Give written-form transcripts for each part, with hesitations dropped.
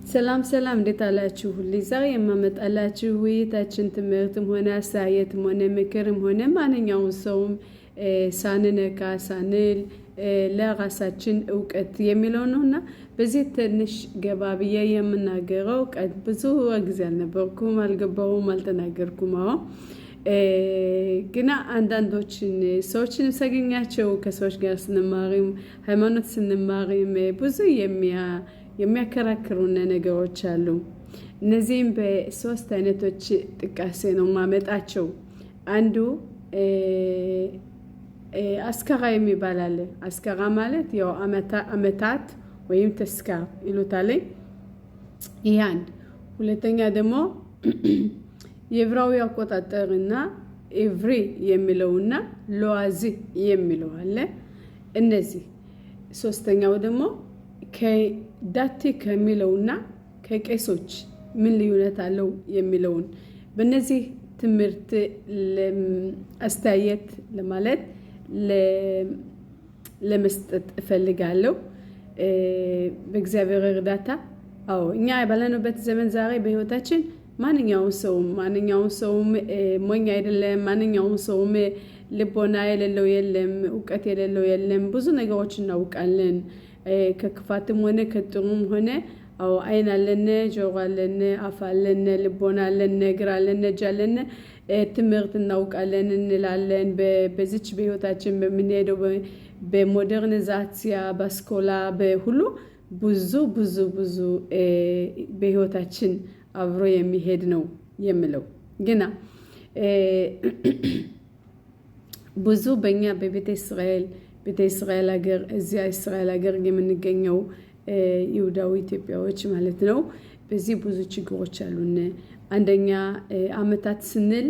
ሰላም ሰላም፣ እንዴት አላችሁ? ሁሌ ዛሬ የማመጣላችሁ ውይይታችን ትምህርትም ሆነ አስተያየትም ሆነ ምክርም ሆነ ማንኛውም ሰውም ሳንነካ ሳንል ለራሳችን እውቀት የሚለው ነው እና በዚህ ትንሽ ገባ ብዬ የምናገረው ብዙ ጊዜ አልነበርኩም፣ አልገባሁም፣ አልተናገርኩም። አዎ፣ ግና አንዳንዶችን ሰዎችን ሳገኛቸው ከሰዎች ጋር ስንማርም ሃይማኖት ስንማርም ብዙ የሚያከራክሩን ነገሮች አሉ። እነዚህም በሶስት አይነቶች ጥቃሴ ነው ማመጣቸው። አንዱ አስከራ የሚባል አለ። አስከራ ማለት ያው አመታት ወይም ተስካር ይሉታል። ይህ አንድ። ሁለተኛ ደግሞ የዕብራዊ አቆጣጠርና עברי የሚለውና לועזי የሚለው አለ። እነዚህ ሶስተኛው ደግሞ ከ דתי ከሚለውና ከቄሶች ምን ልዩነት አለው የሚለውን በእነዚህ ትምህርት አስተያየት ለማለት ለመስጠት እፈልጋለሁ። በእግዚአብሔር እርዳታ። አዎ፣ እኛ ባለንበት ዘመን ዛሬ በህይወታችን ማንኛውም ሰውም ሞኝ አይደለም። ማንኛውም ሰውም ልቦና የሌለው የለም፣ እውቀት የሌለው የለም። ብዙ ነገሮች እናውቃለን። ከክፋትም ሆነ ከጥሩም ሆነ፣ አዎ፣ አይን አለን፣ ጆሮ አለን፣ አፍ አለን፣ ልቦና አለን፣ እግር አለን፣ እጅ አለን። ትምህርት እናውቃለን እንላለን። በዚች በህይወታችን በምንሄደው በሞደርኒዛሲያ፣ በአስኮላ፣ በሁሉ ብዙ ብዙ ብዙ በህይወታችን አብሮ የሚሄድ ነው የምለው። ግና ብዙ በእኛ በቤተ እስራኤል፣ ቤተ እስራኤል ሀገር፣ እዚያ እስራኤል ሀገር የምንገኘው ይሁዳዊ ኢትዮጵያዎች ማለት ነው። በዚህ ብዙ ችግሮች አሉን። አንደኛ አመታት ስንል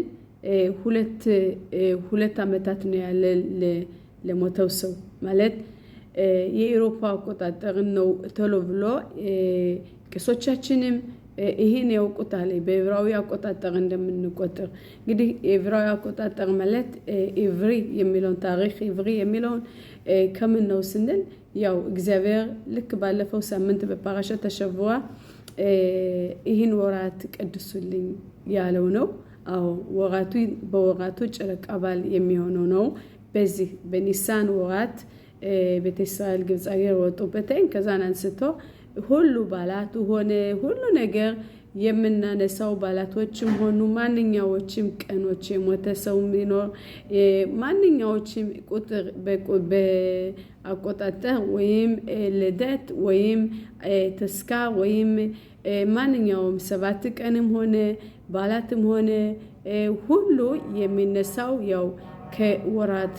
ሁለት ሁለት አመታት ነው ያለ ለሞተው ሰው። ማለት የኤሮፓ አቆጣጠርን ነው ቶሎ ብሎ ቄሶቻችንም ይሄን ያውቁታል፣ በዕብራዊ አቆጣጠር እንደምንቆጥር። እንግዲህ የዕብራዊ አቆጣጠር ማለት עברי የሚለውን ታሪክ፣ עברי የሚለውን ከምን ነው ስንል ያው እግዚአብሔር ልክ ባለፈው ሳምንት በ פרשת השבוע ይህን ወራት ቀድሱልኝ ያለው ነው። አዎ፣ ወራቱ በወራቱ ጨረቃ በዓል የሚሆነው ነው። በዚህ በኒሳን ወራት ቤተ እስራኤል ግብፅ ሀገር ወጡበትን ከዛን አንስቶ ሁሉ በዓላቱ ሆነ ሁሉ ነገር የምናነሳው በዓላቶችም ሆኑ ማንኛዎችም ቀኖች የሞተ ሰው ቢኖር ማንኛዎችም ቁጥር በአቆጣጠር ወይም ልደት ወይም ተስካር ወይም ማንኛውም 7 ቀንም ሆነ በዓላትም ሆነ ሁሉ የሚነሳው ያው ከወራት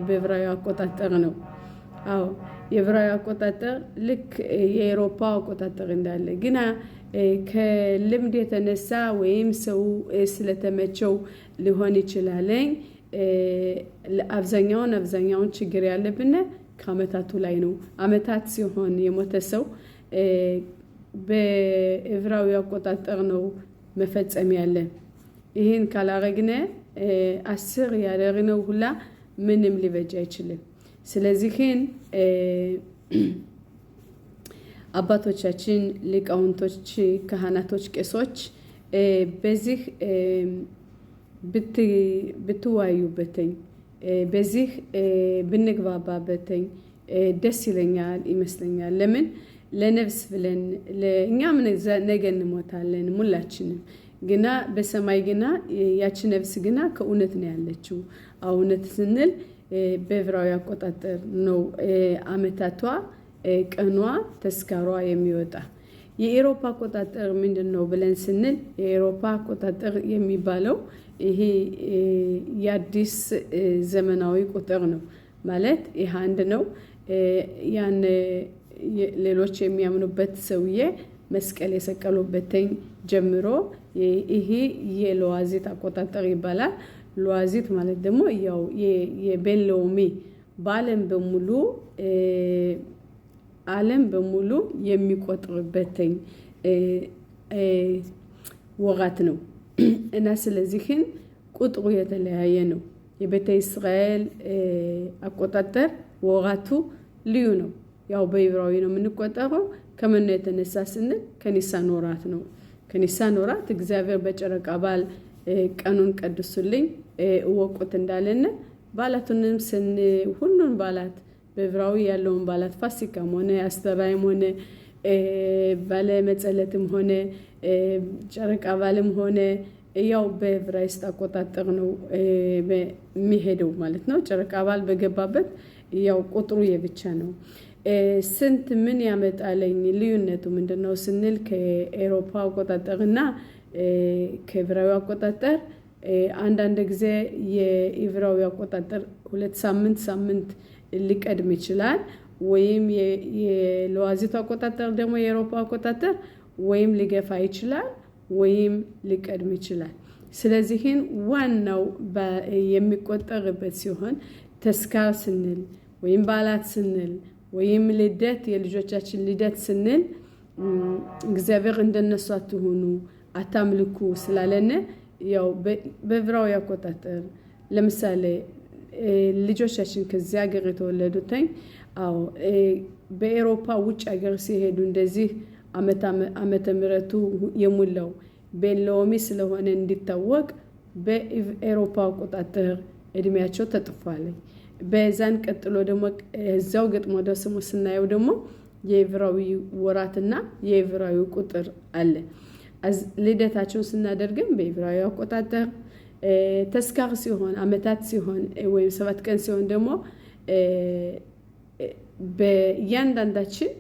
በዕብራዊ አቆጣጠር ነው። አዎ፣ የዕብራዊ አቆጣጠር ልክ የኤሮፓ አቆጣጠር እንዳለ ግና ከልምድ የተነሳ ወይም ሰው ስለተመቸው ሊሆን ይችላል። አብዛኛውን ችግር ያለብን ከአመታቱ ላይ ነው። አመታት ሲሆን የሞተ ሰው በዕብራዊ አቆጣጠር ነው መፈጸም ያለ። ይህን ካላረግነ 10 ያደረግነው ሁላ ምንም ሊበጅ አይችልም። ስለዚህን አባቶቻችን፣ ሊቃውንቶች፣ ካህናቶች፣ ቄሶች በዚህ ብትወያዩበትኝ፣ በዚህ ብንግባባበትኝ ደስ ይለኛል ይመስለኛል። ለምን ለነፍስ ብለን እኛም ነገ እንሞታለን ሁላችንም። ግና በሰማይ ግና ያቺ ነፍስ ግና ከእውነት ነው ያለችው። እውነት ስንል በዕብራዊ አቆጣጠር ነው አመታቷ፣ ቀኗ፣ ተስካሯ የሚወጣ። የኤሮፓ አቆጣጠር ምንድን ነው ብለን ስንል የኤሮፓ አቆጣጠር የሚባለው ይሄ የአዲስ ዘመናዊ ቁጥር ነው። ማለት ይህ አንድ ነው። ያን ሌሎች የሚያምኑበት ሰውዬ መስቀል የሰቀሉበትን ጀምሮ ይሄ የ לועזית አቆጣጠር ይባላል። לועזית ማለት ደግሞ ያው የ בינלאומי በዓለም በሙሉ ዓለም በሙሉ የሚቆጥርበትኝ ወራት ነው እና ስለዚህን ቁጥሩ የተለያየ ነው። የቤተ እስራኤል አቆጣጠር ወራቱ ልዩ ነው። ያው በዕብራዊ ነው የምንቆጠረው። ከምን ነው የተነሳ ስንል ከኒሳን ወራት ነው። ከኒሳን ወራት እግዚአብሔር በጨረቃ በዓል ቀኑን ቀድሱልኝ እወቁት እንዳለን በዓላቱንም ሁሉን በዓላት በዕብራዊ ያለውን በዓላት ፋሲካም ሆነ አስተራይም ሆነ ባለመጸለትም ሆነ ጨረቃ በዓልም ሆነ ያው በዕብራይስጥ አቆጣጠር ነው የሚሄደው ማለት ነው። ጨረቃ በዓል በገባበት ያው ቁጥሩ የብቻ ነው። ስንት ምን ያመጣለኝ ልዩነቱ ምንድን ነው ስንል ከኤሮፓ አቆጣጠርና ከዕብራዊ አቆጣጠር አንዳንድ ጊዜ የዕብራዊ አቆጣጠር 2 ሳምንት ሳምንት ሊቀድም ይችላል። ወይም የለዋዚቱ አቆጣጠር ደግሞ የኤሮፓ አቆጣጠር ወይም ሊገፋ ይችላል ወይም ሊቀድም ይችላል። ስለዚህን ዋናው የሚቆጠርበት ሲሆን ተስካር ስንል ወይም በዓላት ስንል ወይም ልደት የልጆቻችን ልደት ስንል እግዚአብሔር እንደነሱ አትሁኑ አታምልኩ ስላለን ያው በዕብራዊ አቆጣጠር ለምሳሌ ልጆቻችን ከዚያ ሀገር የተወለዱትኝ አዎ በኤሮፓ ውጭ ሀገር ሲሄዱ እንደዚህ ዓመተ ምሕረቱ የሞላው ቤንሎሚ ስለሆነ እንዲታወቅ በኤሮፓ አቆጣጠር እድሜያቸው ተጥፏል። በዛን ቀጥሎ ደግሞ እዛው ገጥሞ ደግሞ ስናየው ደግሞ የዕብራዊ ወራትና የዕብራዊ ቁጥር አለ። ልደታቸውን ስናደርግም በዕብራዊ አቆጣጠር ተስካር ሲሆን አመታት ሲሆን ወይም 7 ቀን ሲሆን ደግሞ በእያንዳንዳችን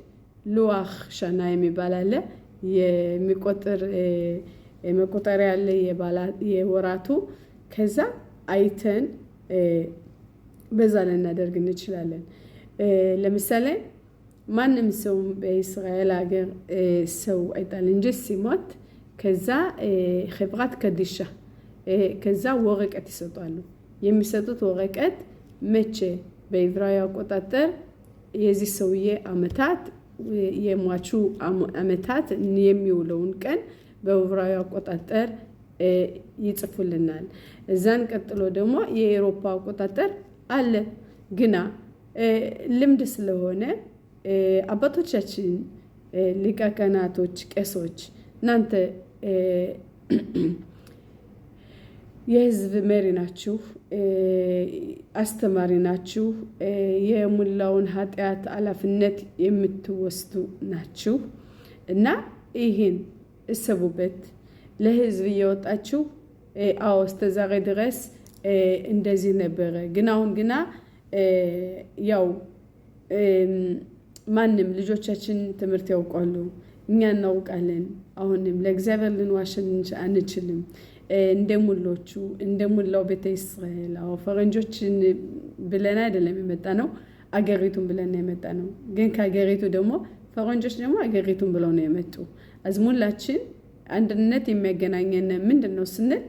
ሉዋህ ሸና የሚባል አለ። የሚቆጥር መቆጠሪያ አለ የወራቱ። ከዛ አይተን በዛ ልናደርግ እንችላለን። ለምሳሌ ማንም ሰው በእስራኤል ሀገር ሰው አይጣል እንጂ ሲሞት ከዛ חברת קדישא ከዛ ወረቀት ይሰጣሉ። የሚሰጡት ወረቀት መቼ በዕብራዊ አቆጣጠር የዚህ ሰውዬ አመታት የሟቹ አመታት የሚውለውን ቀን በዕብራዊ አቆጣጠር ይጽፉልናል። እዛን ቀጥሎ ደግሞ የኤሮፓ አቆጣጠር አለ። ግና ልምድ ስለሆነ አባቶቻችን ሊቀ ካህናቶች፣ ቄሶች እናንተ የህዝብ መሪ ናችሁ፣ አስተማሪ ናችሁ፣ የሙላውን ኃጢአት ኃላፊነት የምትወስዱ ናችሁ እና ይህን እሰቡበት። ለህዝብ እየወጣችሁ አዎ እስከ ዛሬ ድረስ እንደዚህ ነበረ፣ ግን አሁን ግና ያው ማንም ልጆቻችን ትምህርት ያውቃሉ፣ እኛ እናውቃለን። አሁንም ለእግዚአብሔር ልንዋሽ አንችልም። እንደ ሙሎቹ እንደ ሙላው ቤተ እስራኤል አዎ ፈረንጆችን ብለን አይደለም የመጣ ነው፣ አገሪቱን ብለን ነው የመጣ ነው። ግን ከአገሪቱ ደግሞ ፈረንጆች ደግሞ አገሪቱን ብለው ነው የመጡ። አዝሙላችን አንድነት የሚያገናኘን ምንድን ነው ስንል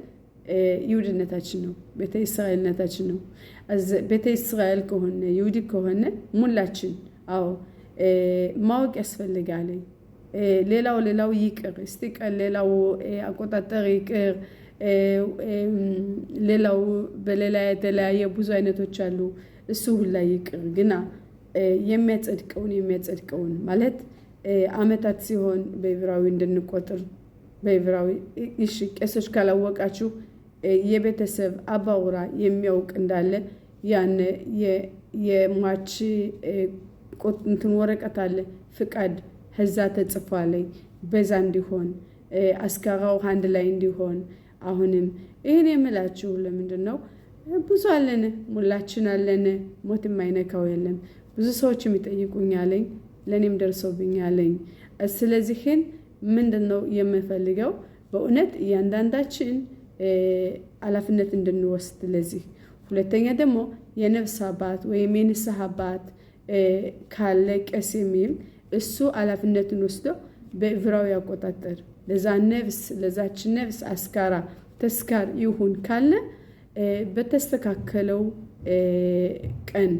ይሁድነታችን ነው፣ ቤተ እስራኤልነታችን ነው። ቤተ እስራኤል ከሆነ ይሁዲ ከሆነ ሙላችን አዎ ማወቅ ያስፈልጋል። ሌላው ሌላው ይቅር፣ እስቲ ቀን ሌላው አቆጣጠር ይቅር። ሌላው በሌላ የተለያየ ብዙ አይነቶች አሉ። እሱ ሁላ ይቅር። ግና የሚያጸድቀውን ማለት አመታት ሲሆን በዕብራዊ እንድንቆጥር በዕብራዊ እሺ፣ ቄሶች ካላወቃችሁ የቤተሰብ አባውራ የሚያውቅ እንዳለ ያን የሟች እንትን ወረቀት አለ ፍቃድ ከዛ ተጽፏለኝ በዛ እንዲሆን አስካራው አንድ ላይ እንዲሆን። አሁንም ይህን የምላችሁ ለምንድን ነው? ብዙ አለን፣ ሙላችን አለን፣ ሞት የማይነካው የለም። ብዙ ሰዎችም ይጠይቁኛለኝ፣ ለእኔም ደርሶብኛለኝ። ስለዚህን ምንድን ነው የምፈልገው? በእውነት እያንዳንዳችን ኃላፊነት እንድንወስድ ለዚህ። ሁለተኛ ደግሞ የነፍስ አባት ወይም የንስሐ አባት ካለ ቄስ የሚል እሱ ኃላፊነትን ወስዶ በዕብራዊ አቆጣጠር ለዛ ነፍስ ለዛች ነፍስ አስካራ ተስካር ይሁን ካለ በተስተካከለው ቀን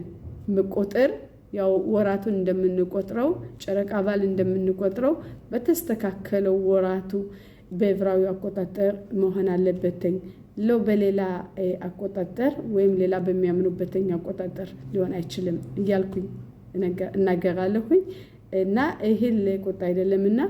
ቁጥር ያው ወራቱን እንደምንቆጥረው ጨረቃ በዓል እንደምንቆጥረው በተስተካከለው ወራቱ በዕብራዊ አቆጣጠር መሆን አለበትኝ። ለው በሌላ አቆጣጠር ወይም ሌላ በሚያምኑበትኝ አቆጣጠር ሊሆን አይችልም እያልኩኝ እናገራለሁኝ። እና ይሄ ለቁጣ አይደለም እና